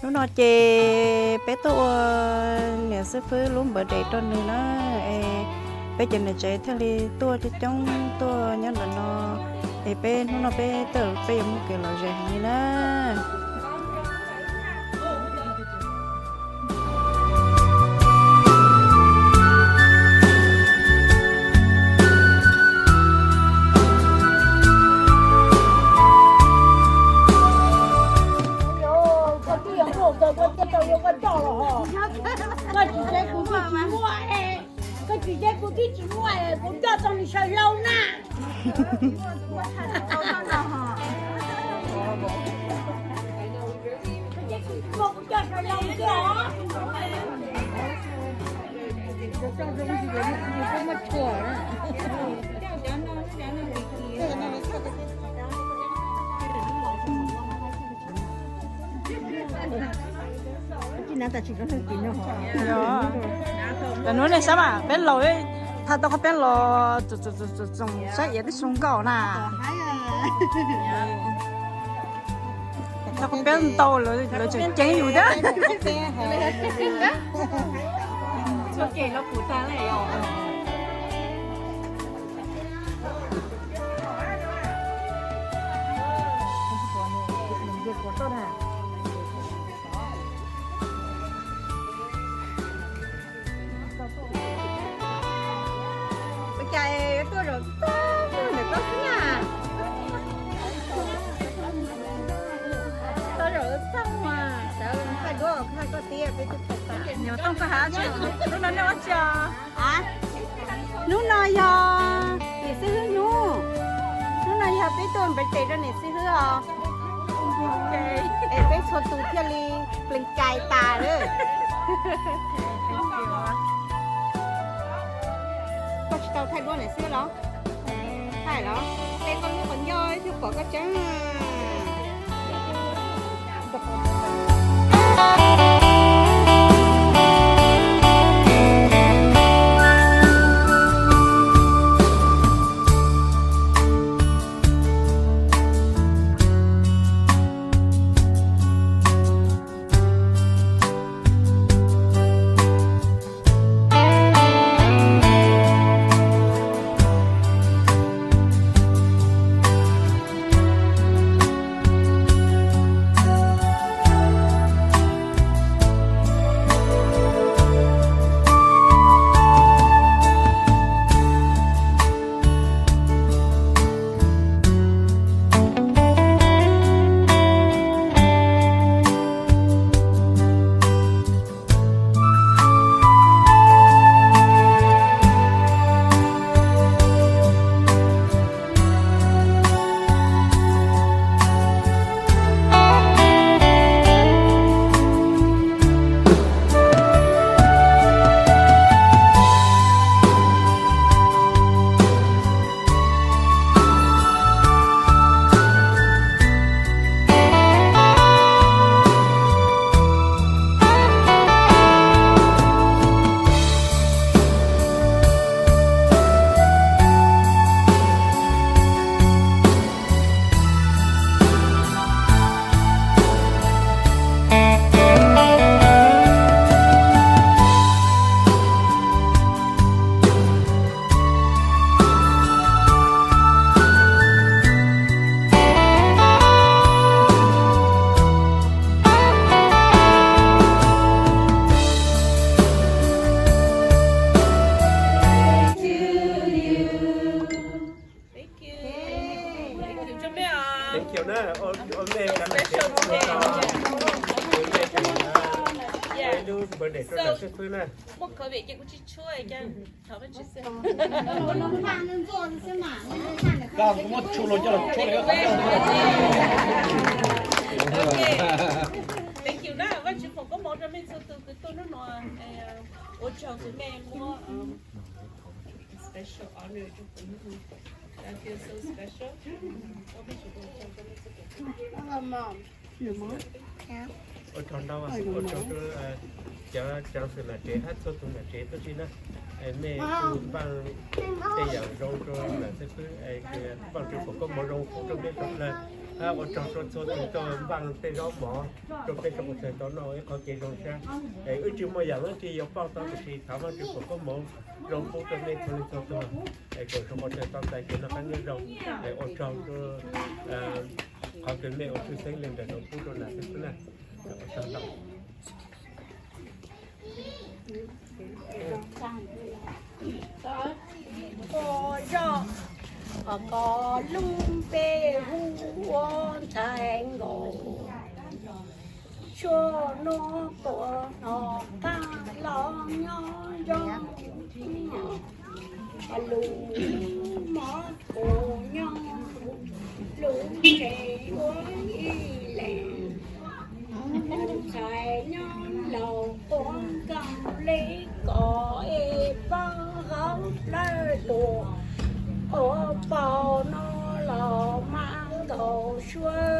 Hnub no ces peb tuaj ua niam xib fwb lub birthday rau nws na, es peb cov niam tsev thiaj li tuaj coob coob tuaj nyob ntawm no, es peb hnub no peb tuaj peb yuav muaj kev lom zem heev li na. Koj tsis seb kuv twb tsis muaj, koj tsis seb kuv twb tsis muaj, kuv coj tau nws sawv hlau na. Tam hnub nej saib mas peb laus, thaij tau qhov peb los txoom saib iav twb zoo nkauj na. Thaij qhov peb ntau lawv tseem ceeb yus thiab. Ua cas tuaj zaum tag ntawm koj xwb na? Tuaj zaum tag mas sawv thaij duab thaij koj tiag peb twb thaij tas. Nyob Tooj koj hais tsis, hnub no nej ua tsi os? Hnub no yog niam xib hwb hnub, hnub no yog peb tuaj birthday rau niam xib hwb os. Es peb txhua tus thiaj li plees cai tas lawm. Koj tsis tau thaij duab niam xib hwb los? Thaij los? Tej koj lub qhov ncauj thiaj pom koj tseeb. Thank you. Thank you na. Special today. Yeah. Muaj covid ces kuv tsis tshuab cas. Thov Vajtswv xwb. Thank you na, Vajtswv foom koob hmoov rau mej txhua tus kws tuaj hnub no. Ua tsaug kws mej muab special honor rau kuv hnub no. I feel so special. Ua tsaug ntau, ua tsaug rau cov, cov xwm nam tsev hab txhua tus nam tsev tuab si na. Mej kuj npaj tej yam zoo rau nam xib fwb, npaj rau foom koob hmoov zoo rau mej tau lawm. Ua tsaug rau txhua tus tau npaj tej zaub mov rau peb sawv daws tau noj ib qho kev zoo siab. Wb tsis muaj yam dab tsi yuav pauj tau tiam sis thov Vajtswv foom koob hmoov zoo pub rau nej txhua leej txhua tus, kom sawv daws tau txais kev noj qab nyob zoo. Ua tsaug rau qhov kws mej ua tshwj xeeb li ntawm rau pub rau nam xwb na. Ua tsaug ntau. Koj zog, koj lub npe hu ua ntxhais nkaus, suab nuav tuaj noj qaab los nyob zoo, lug mob kuv nyob lub tsev ua ib leeg, ntxhais nyob laus quav nkaus le kom es paub hauv plawv tuaj, ua paus no los mas nkaus suab